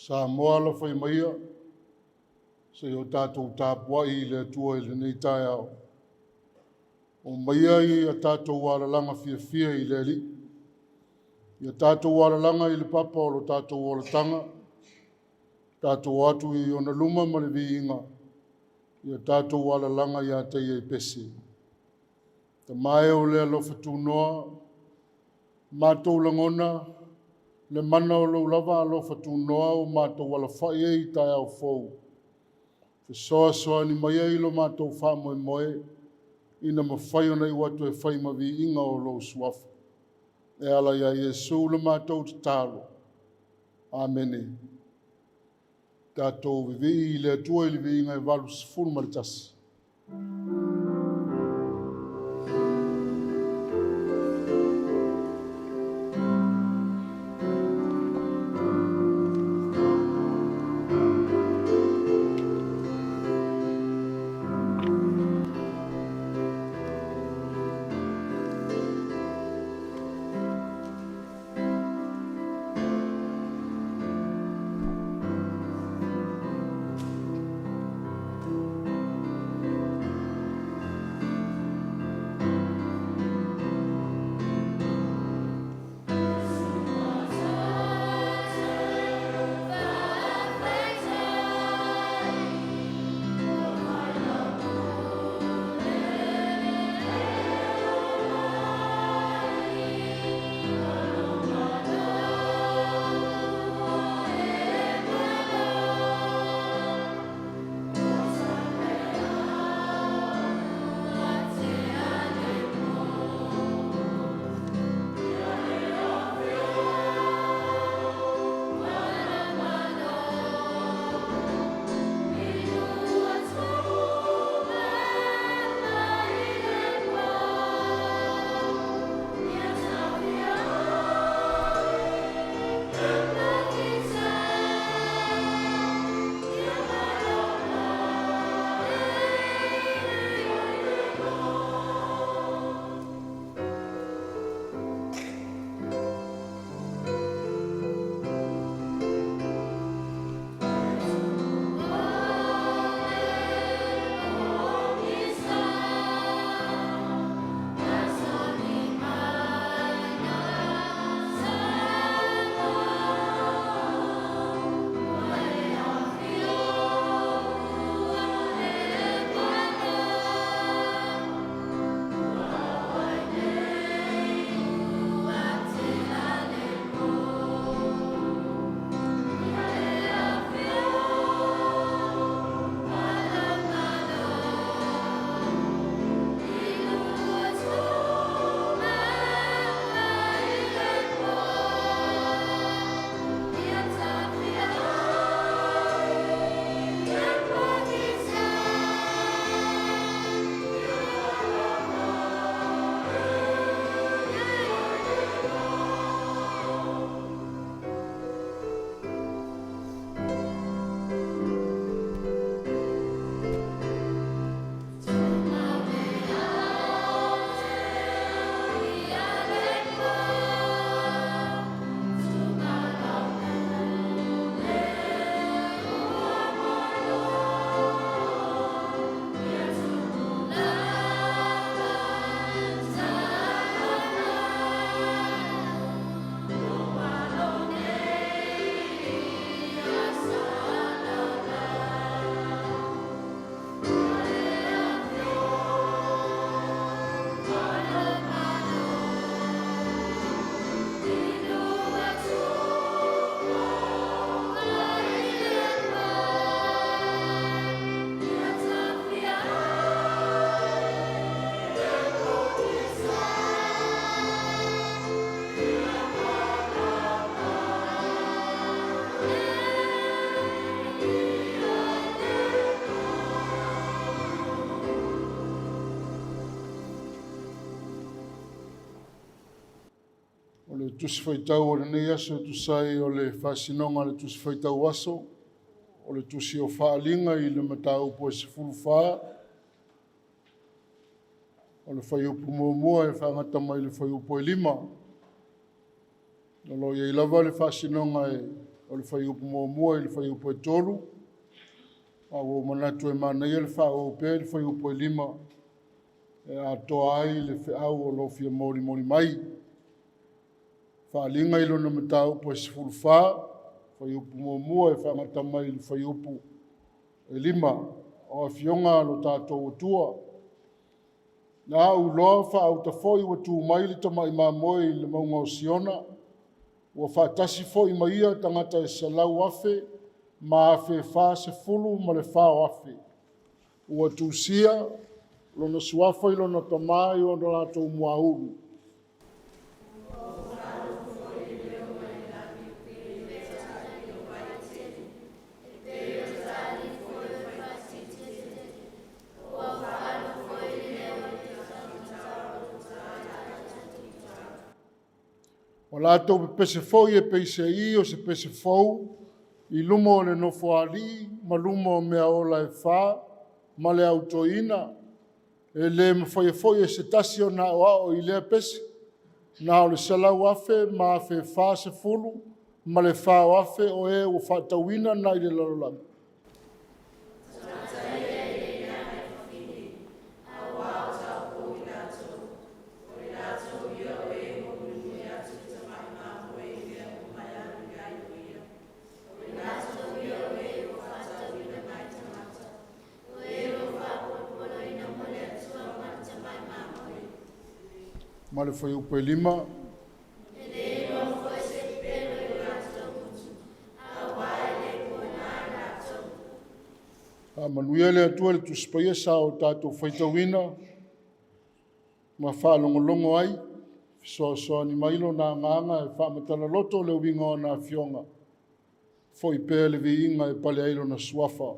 Samoa alafai maia se i o tatou tapuai i le Atua i lenei taeao. Omaia ia tatou alalaga fiafia i le Alii, ia tatou alalaga i le papa o lo tatou olataga, tatou o atu i ona luma ma le viiga, ia tatou alalaga ia te Ia i pese. Tama e o le alofa tunoa, matou lagona le mana o lou lava alofa tunoa ua matou alafai ai i taeao fou. Fesoasoani mai ai i lo matou faamoemoe, ina mafai ona iu atu e fai ma viiga o lou Suafa. E ala ia Iesu le matou tatalo. Amene. Tatou vivii i le Atua i le viiga e 81. Le Tusi Faitau o lenei aso e tusa ai o le faasinoga o le Tusi Faitau Aso, o le Tusi o Faaaliga i le mataupu e 14, o le fuaiupu 1 e faagata mai le fuaiupu e 5. O lo o i ai lava le faasinoga o le fuaiupu 1 i le fuaiupu e 3, ae ua ou manatu e manaia le faaauau pea i le fuaiupu e 5 e atoa ai le feau o lo o fia molimoli mai. Faaaliga i lona mataupu e 14, fuaiupu 1 e faagata mai i le fuaiupu e 5. O Afioga a lo tatou Atua. Na ou iloa faauta foi ua tu mai le tamai mamoe i le mauga o Siona, ua faatasi foi ma ia tagata e 100,000 ma 40,000 40,000. Ua tusia lona suafa i lona Tama i ona latou muaulu. Ua latou pepese foi e peiseai o se pese fou i luma o le Nofoalii ma luma o mea ola e fa ma le au toeaina. E le mafaia foi e se tasi ona aoao i lea pese, na o le 100,000 ma 40,000 ma le 4,000 o e ua faatauina nai le lalolagi. Ma le fuaiupu e 5. Faamanuia le Atua i le Tusi Paia sa o tatou faitauina ma faalogologo ai, fesoasoani mai Lona Agaga e faamatala loto le uiga o ana Afioga, foi pea le viiga e pale ai Lona Suafa.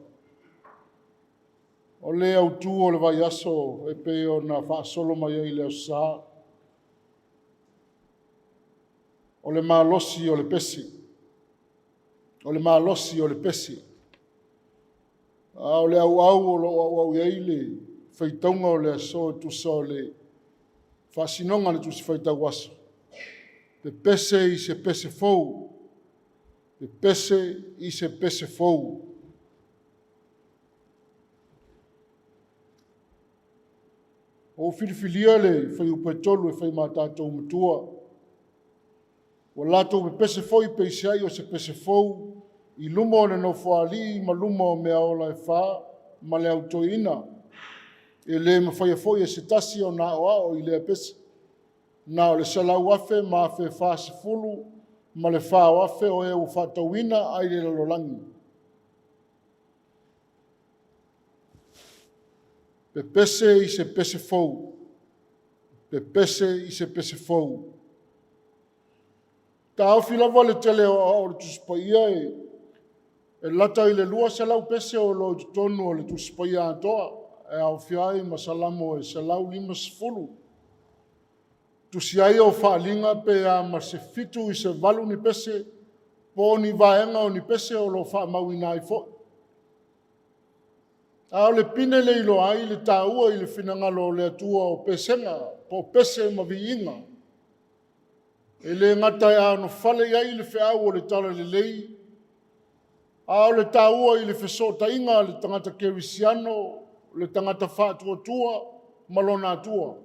O le autu o le vaiaso e pei ona faasolo mai ai i le Aso Sa, o le malosi o le pese. O le malosi o le pese. A o le auau o lo o auau i ai le faitauga o le aso e tusa o le faasinoga a le Tusi Faitau Aso, pepese i se pese fou, pepese i se pese fou. Ua ou filifilia le fuaiupu e 3 e fai ma tatou matua. Ua latou pepese foi peiseai o se pese fou i luma o le Nofoalii ma luma o mea ola e fa ma le au toeaina. E le mafaia foi e se tasi ona aoao i lea pese. Na o le 100,000 ma 40,000 ma le 4,000 o e ua faatauina ai le lalolagi. Pepese i se pese fou. Pepese i se pese fou. Taofi lava le tele o aoao o le Tusi Paia e lata i le 200 pese o lo o i totonu o le Tusi Paia atoa, e aofia ai ma Salamo e 150. Tusi ai o Faaaliga pe a ma se 7 i se 8 ni pese, po o ni vaega o ni pese o lo o faamauina ai foi. A o le pine le iloa ai le taua i le finagalo o le Atua o pesega, po o pese ma viiga. E le gata e anofale i ai le feau o le Talalelei, a o le taua i le fesootaiga a le tagata kerisiano, le tagata faatuatua ma lona Atua.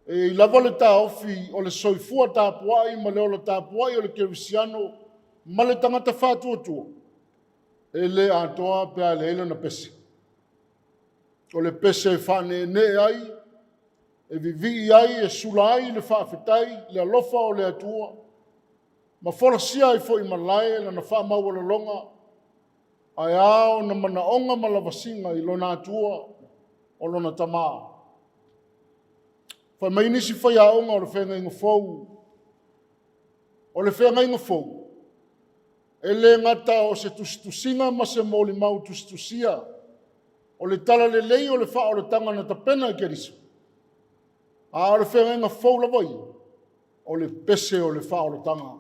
E i ai lava le taofi o le soifua tapuai ma le ola tapuai o le kerisiano ma le tagata faatuatua, e le atoa pe a leai lana pese. O le pese e faaneenee ai, e vivii ai, e sula ai le faafetai, le alofa o le Atua, ma folasia ai foi i malae lana faamaualaloga, ae a ona manaoga ma lavasiga i lona Atua o lona Tama. Fai mai nisi faiaoga o le feagaiga fou, o le feagaiga fou, e le gata o se tusitusiga ma se molimau tusitusia o le talalelei o le faaolataga na tapena e Keriso, a o le feagaiga fou lava ia, O le pese o le faaolataga.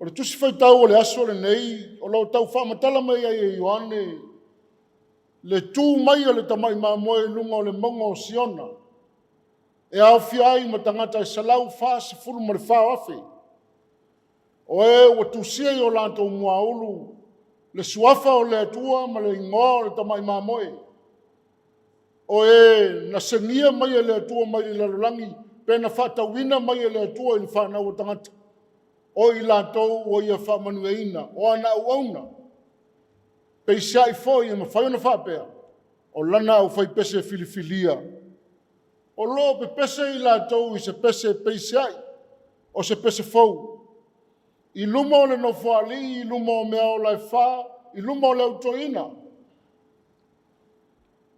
O le tusi faitau o le aso lenei, o lo o tau faamatala mai ai e Ioane le tu mai o le tamai mamoe i luga o le mauga o Siona, e aofia ai ma tagata e 144,000, o e ua tusia i o latou muaulu le suafa o le Atua ma le igoa o le tamai mamoe, o e na segia mai e le Atua mai le lalolagi pe na faatauina mai e le Atua i le fanau a tagata, o i latou ua ia faamanuiaina, o ana auauna. Peisai foi e mafai ona faapea, o lana aufaipese filifilia. O lo o pepese i latou i se pese peisai o se pese fou, i luma o le Nofoalii, i luma o mea ola e fa, i luma o le au toeaina.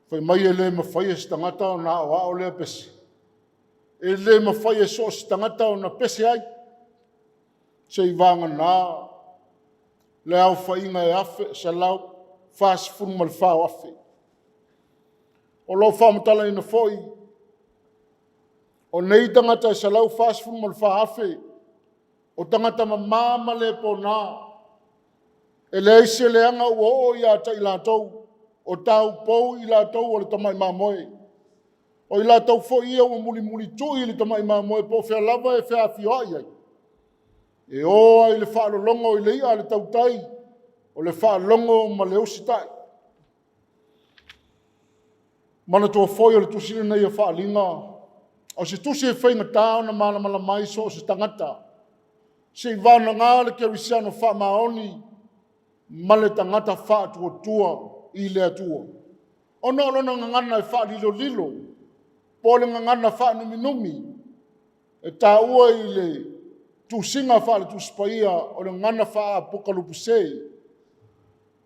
Fai mai e le mafai e se tagata ona aoao lea pese. E le mafai e so o se tagata ona pese ai, seivagana le aofaiga e 144,000. O lo o faamatalaina foi, o nei tagata e 144,000, o tagata mama ma le pona, e leai se leaga ua oo ia te i latou, o taupou i latou o le tamai mamoe. O i latou foi ia ua mulimulitui i le tamai mamoe po o fea lava e feafioai ai, e o lava i le faalologo i le i'a a le tautai, o le faalogo ma le usitai. Manatua foi o le tusi lenei o Faaaliga, o se tusi e faigata ona malamalama ai so o se tagata, seivagana le kerisiano faamaoni ma le tagata faatuatua i le Atua. Ona o lona gagana e faalilolilo po o le gagana faanuminumi e taua i le tusiga faale-tusi paia o le gagana faa-apokalupese.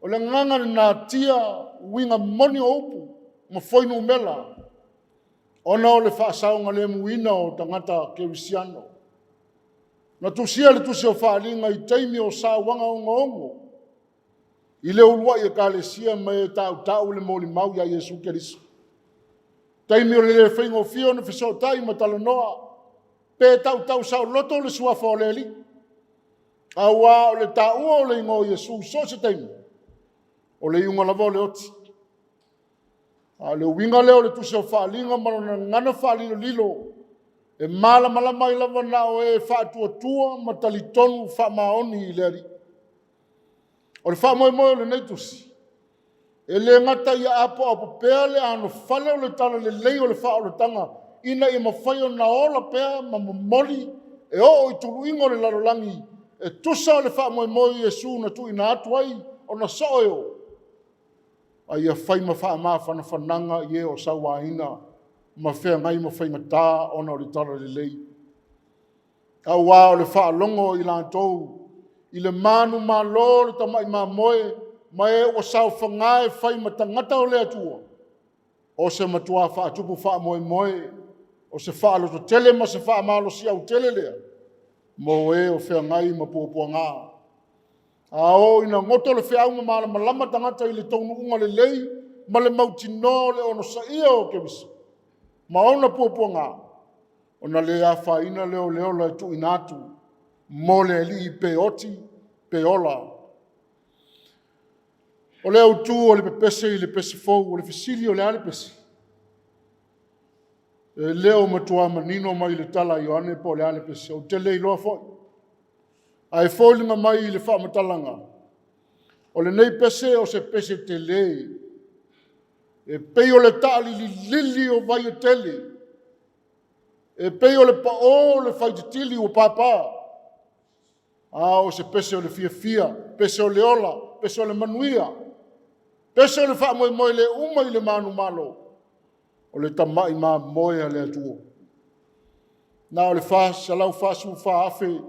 O le gagana e natia uiga moni o upu ma fuainumera ona o le faasaogalemuina o tagata kerisiano. Na tusia le tusi o Faaaliga i taimi o sauaga ogaoga i le uluai ekalesia ma e tautau le molimau ia Iesu Keriso. Taimi o le le faigofie ona fesootai ma talanoa pe tautau saoloto le suafa o le Alii, aua o le taua o le igoa o Iesu i so o se taimi, o le iuga lava o le oti. A o le uiga lea o le tusi o Faaaliga ma lona gagana faalilolilo, e malamalama ai lava na o e faatuatua ma talitonu faamaoni i le Alii. O le faamoemoe o lenei tusi, e le gata ia apoapo pea le anofale o le talalelei o le faaolataga ina ia mafai ona ola pea ma momoli e oo i tuluiga o le lalolagi e tusa o le faamoemoe o Iesu na tuuina atu ai ona soo e o, a ia fai ma faamafanafanaga i e o sauaina ma feagai ma faigata ona o le talalelei. Aua o le faalogo o i latou i le manumalo o le tamai mamoe ma e ua saofaga e fai ma tagata o le Atua, o se matua faatupu faamoemoe, o se faalototele ma se faamalosiau tele lea mo e o feagai ma puapuaga. A oo ina goto le feau ma malamalama tagata i le taunuuga lelei ma le mautinoa o le onosaia o Keriso ma ona puapuaga, ona le afaina lea o le ola e tuuina atu mo le Alii, pe oti pe ola. O le autu o le pepese i le pese fou, o le fesili, o le a le pese? E le o matua manino mai i le tala a Ioane po o le a le pese, ou te le iloa foi. Ae foliga mai i le faamatalaga, o lenei pese o se pese tele, e pei o le taalililili o vai e tele, e pei o le pao o le faititili ua papa. A o se pese o le fiafia, pese o le ola, pese o le manuia, pese o le faamoemoe le uma i le manumalo, o le tamai mamoe a le Atua. Na o le 144,000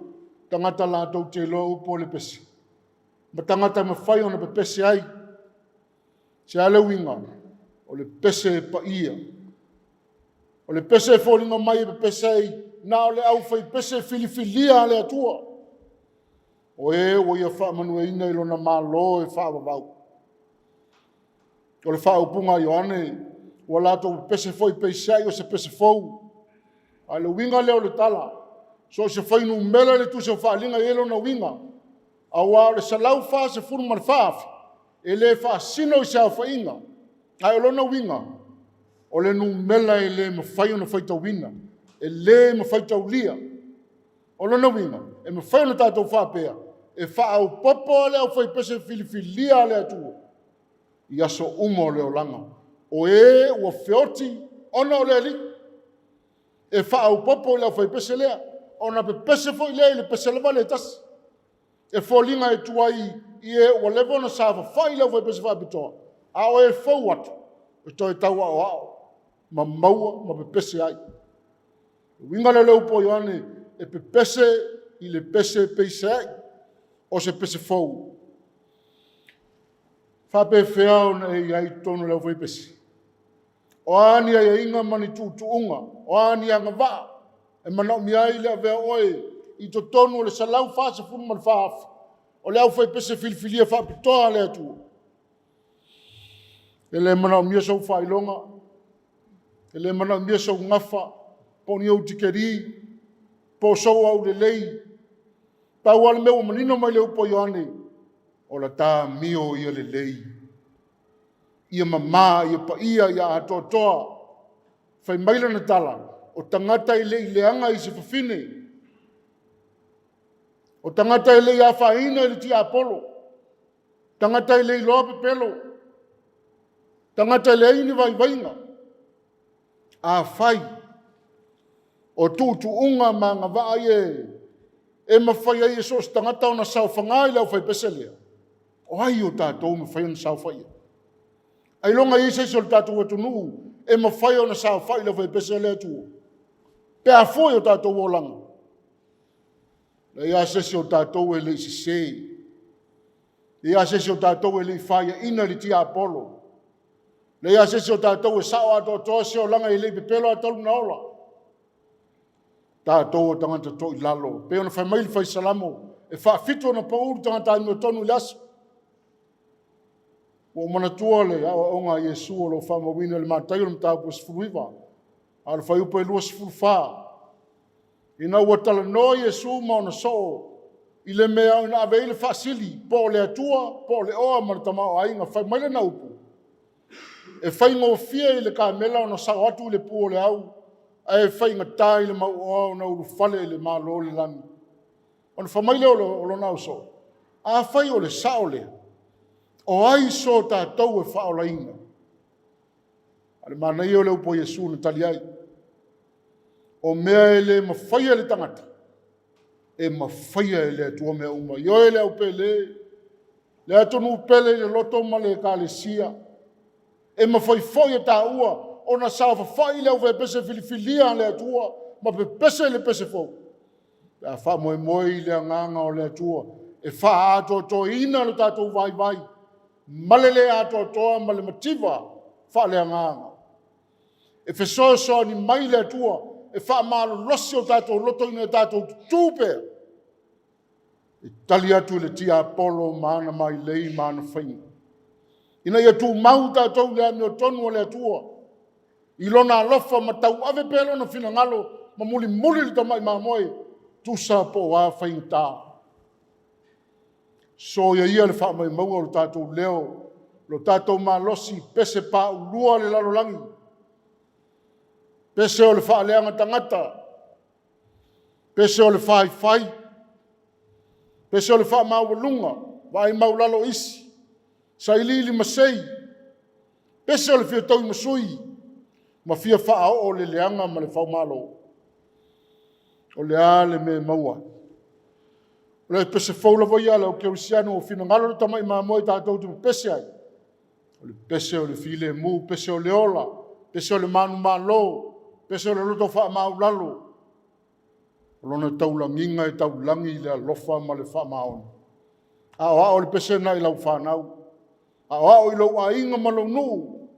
tagata latou te iloa upu o le pese, ma tagata e mafai ona pepese ai. O se a le uiga? O le pese paia. O le pese e foliga mai e pepese ai na o le aufaipese filifilia a le Atua, o e ua ia faamanuiaina i lona Malo e faavavau. O le faaupuga a Ioane, ua latou pepese foi peisai o se pese fou. A o le uiga lea o le tala, so o se fuainumera i le tusi o Faaaliga e i ai lona uiga, aua o le 144,000 e le faasino i se aofaiga, ae o lona uiga, o le numera e le mafai ona faitauina, e le mafai taulia. O lona uiga, e mafai ona tatou faapea, e faaopoopo le aufaipese filifilia a le Atua i aso uma o le olaga, o e ua feoti ona o le Alii, e faaopoopo i le aufaipese lea, ona pepese foi lea i le pese lava lea e tasi. E foliga e tuai i e ua leva ona saofafai i le aufaipese faapitoa, a o e fou atu, e toe tau aoao ma maua ma pepese ai. O le uiga lea o le upu a Ioane, e pepese i le pese peiseai, o se pese fou. E faapefea ona e i ai i totonu o le aufaipese? O a ni aiaiga ma ni tuutuuga, o a ni agavaa e manaomia ai le avea o oe i totonu o le 144,000 o le aufaipese filifilia faapitoa a le Atua? E le manaomia sou faailoga, e le manaomia sou gafa, po o ni ou tikeri, po o sou aulelei. Pau lava le mea ua manino mai le upu a Ioane, o le ta amio ia lelei, ia mama, ia paia, ia atoatoa. Fai mai lana tala, o tagata e le i leaga i se fafine, o tagata e le i afaina i le tiapolo, tagata e le iloa pepelo, tagata e leai ni vaivaiga. Afai o tuutuuga ma agavaa ia e mafai ai e so o se tagata ona saofaga i le aufaipese lea, o ai o tatou e mafai ona saofai ai? Ailoga e i ai se isi o le tatou atunuu e mafai ona saofai i le aufaipese a le Atua pe a fua i o tatou olaga? E leai lava se isi o tatou e le i sese. E leai lava se isi o tatou e le i faiaina i le tiapolo. E leai lava se isi o tatou e sao atoatoa se olaga e le i pepelo lava talu ona ola. O tatou o tagata toilalo. E pei ona fai mai le Fai Salamo, e faafitu ona pau le tagata amiotonu i le aso. Ua ou manatua le aoaoga a Iesu o lo o faamauina i le Mataio i le mataupu e 19, a o le fuaiupu e 24. Ina ua talanoa Iesu ma ona soo i le mea e ao ina ave i ai le faasili, po o le Atua po o le oa ma le tamaoaiga. Fai mai lana upu, e faigofie i le kamela ona sao atu i le pu o le au, ae faigata i le mauoa ona ulufale i le Malo o le lagi. Ona fai mai lea o lona ausoo, afai o le sao lea, o ai so tatou e faaolaina? A o le manaia o le upu a Iesu na tali ai, o mea e le mafaia e le tagata, e mafaia e le Atua mea uma. Ioe le au pele, le atunuu pele i le loto ma le ekalesia, e mafai foi e taua ona saofafai i le aufaipese filifilia a le Atua ma pepese i le pese fou, pe a faamoemoe i le agaga o le Atua e faaatoatoaina lo tatou vaivai ma le le atoatoa ma le mativa faaleagaga. E fesoasoani mai le Atua e faamalolosi o tatou loto ina ia tatou tutu pea e tali atu i le tiapolo ma ana mailei ma ana faiga, ina ia tumau tatou i le amiotonu a le Atua i Lona alofa ma tauave pea Lona finagalo ma mulimuli le tamai mamoe, tusa po o a faigata. Soia ia le faamaumauga o lo tatou leo, lo tatou malosi, pese paulua le lalolagi, pese o le faaleaga tagata, pese o le faifai, pese o le faamaualuga, vaai maualalo isi, sailiili masei, pese o le fia tauimasui ma fia faaoo le leaga ma le faumalo. O le a le mea e maua ai? O le pese fou lava ia a le aukerisiano ua finagalo le tamai mamoe tatou te pepese ai, o le pese o le filemu, pese o le ola, pese o le manumalo, pese o le loto faamaualalo. O lona taulagiga e taulagi i le alofa ma le faamaoni. Aoao le pese lena i lau fanau, aoao i lou aiga ma lou nuu,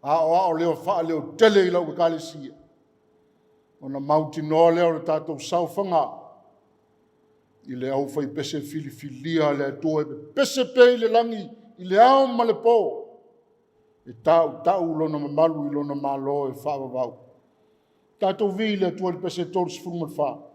aoao lea faaleotele i lau ekalesia, ona mautinoa lea o le tatou saofaga i le aufaipese filifilia a le Atua e pepese pea i le lagi i le ao ma le po, e tautau lona mamalu i lona Malo e faavavau. Tatou vi le Atua i le pese 34.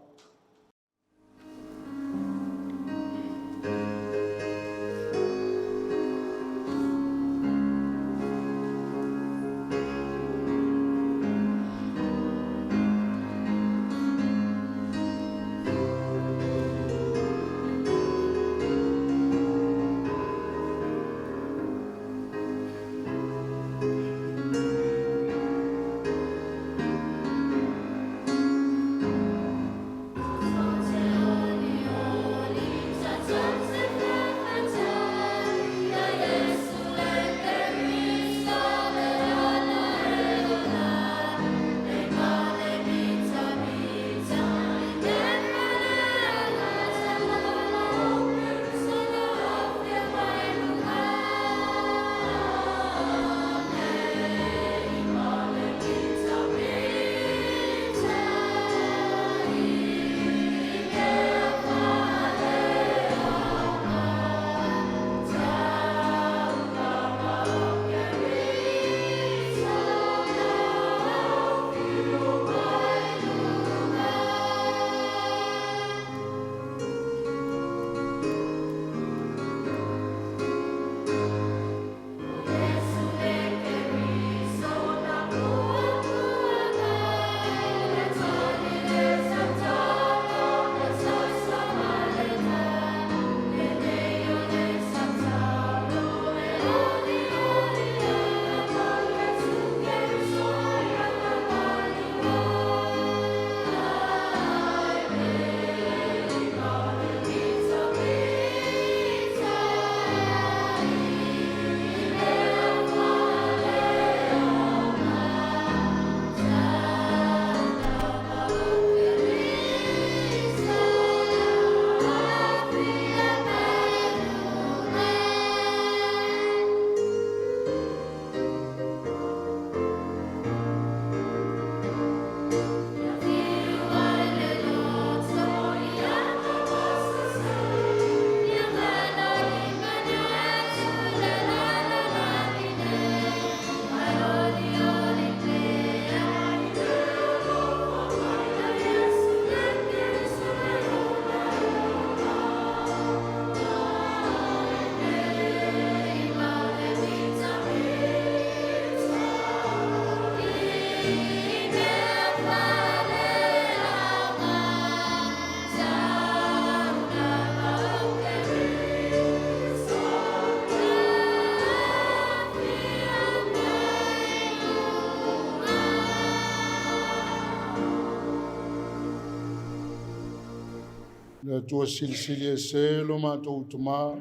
Le Atua silisili ese lo matou Tamā,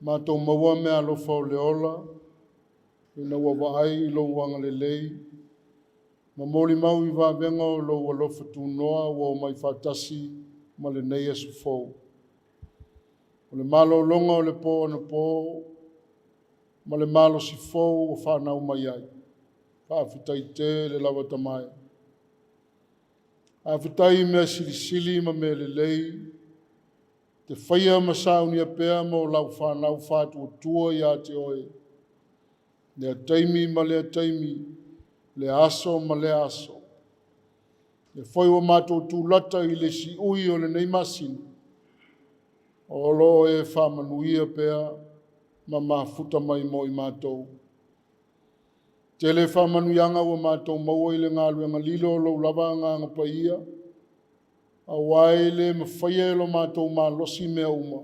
matou maua mea alofa o le ola, ina ua vaai i lou agalelei, ma molimau i vavega o lou alofa tunoa ua omai faatasi ma lenei aso fou. O le malologa o le po anapo ma le malosi fou ua fanau mai ai. Faafetai tele lava Tamae. Faafetai i mea silisili ma mea lelei, te faia ma saunia pea mo lau fanau faatuatua ia te oe. Lea taimi ma lea taimi, lea aso ma lea aso. E foi ua matou tulata i le siui o lenei masina, o lo o e faamanuia pea ma mafuta mai mo i matou. Tele faamanuiaga ua matou maua i le galuega lilo o lou lava Agaga Paia, aua e le mafaia e lo matou malosi mea uma,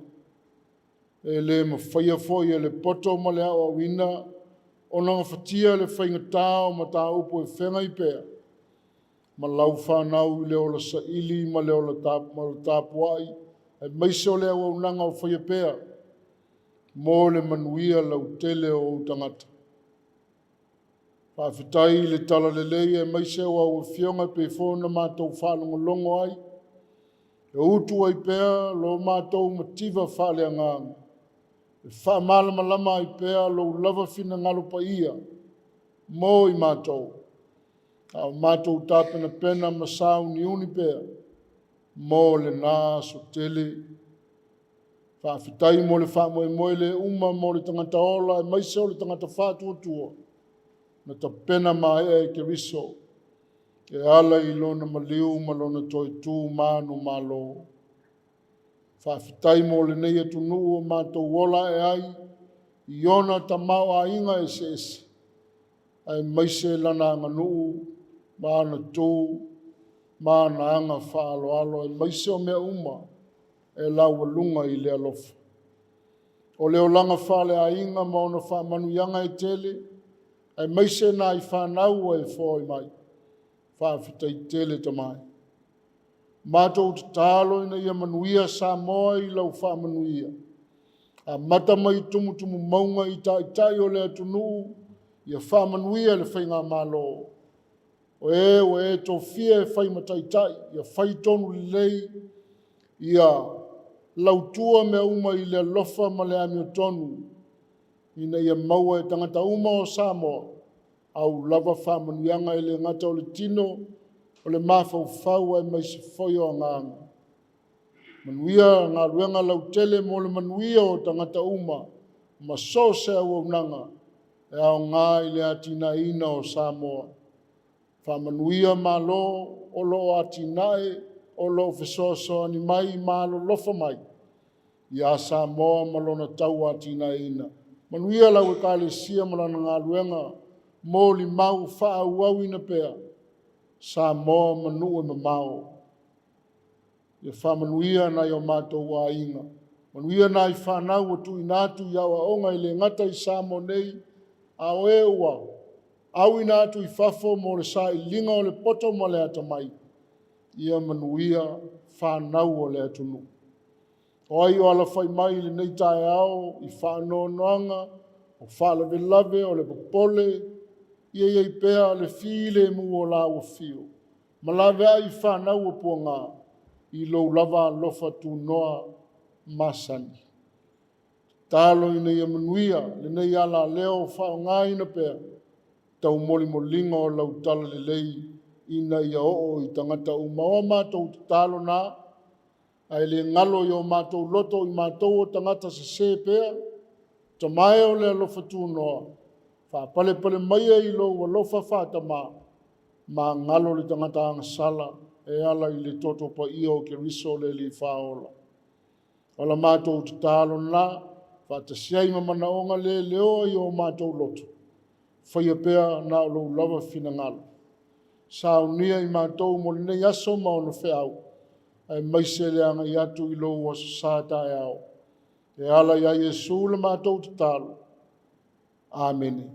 e le mafaia foi e le poto ma le aoaoina ona gafatia le faigata o mataupu e feagai pea ma lau fanau i le ola saili ma le ola tapuai, aemaise o le auaunaga o faia pea mo le manuia lautele o ou tagata. Faafetai i le talalelei aemaise o au afioga e pei foi ona matou faalogologo ai, e utu ai pea lo matou mativa faaleagaga, e faamalamalama ai pea lou lava finagalo paia mo i matou, a o matou tapenapena ma sauniuni pea mo lena aso tele. Faafetai mo le faamoemoe le uma mo le tagata ola aemaise o le tagata faatuatua na tapena maea e Keriso. E ala i lona maliu ma lona toe tu manumalo. Faafetai mo lenei atunuu o matou ola ae ai i ona tamaoaiga eseese, aemaise lana aganuu ma ana tu ma ana aga faaaloalo, aemaise o mea uma e laualuga i le alofa. O le olaga faaleaiga ma ona faamanuiaga e tele, aemaise nai fanau ua e foai mai. Faafetai tele Tama e. Matou tatalo ina ia manuia Samoa i lau faamanuia. Amata mai i tumutumu mauga i taitai o le atunuu, ia faamanuia le Faigamalo. O e ua e tofia e fai ma taitai, ia fai tonu lelei, ia lautua mea uma i le alofa ma le amiotonu, ina ia maua e tagata uma o Samoa au lava faamanuiaga e le gata o le tino, o le mafaufau aemaise foi o agaga. Manuia galuega lautele mo le manuia o tagata uma ma so o se auaunaga e aoga i le atinaeina o Samoa. Faamanuia Malo o lo o atinae, o lo o fesoasoani mai ma alolofa mai ia Samoa ma lona tauatinaeina. Manuia lau Ekalesia ma lana galuega molimau faaauauina pea Samoa ma nuu e mamao. Ia faamanuia nai o matou aiga, manuia nai fanau ua tuuina atu i aoaoga e le gata i Samoa nei, a o e ua auina atu i fafo mo le sailiga o le poto ma le atamai, ia manuia fanau a le atunuu. O ai o alafai mai i lenei taeao i faanoanoaga, o faalavelave, o le popole, ia i ai pea le filemu o la ua afio, ma laveai fanau o puaga i lou lava alofa tunoa masani. Tatalo ina ia manuia lenei alaleo faaaogaina pea taumolimoliga o lau talalelei ina ia oo i tagata uma. O a matou tatalo na, ae le galo i o matou loto i matou o tagata sese pea, Tama e o le alofa tunoa, faapalepale maia i lou alofa faatama, magalo le tagata agasala e ala i le toto paia o Keriso le Alii Faaola. O la matou tatalo lena, faatasi ai ma manaoga le leoa i o matou loto, faia pea na o lou lava finagalo. Saunia i matou mo lenei aso ma ona feau, aemaise le agai atu i lou Aso Sa taeao. E ala ia Iesu le matou tatalo. Amene.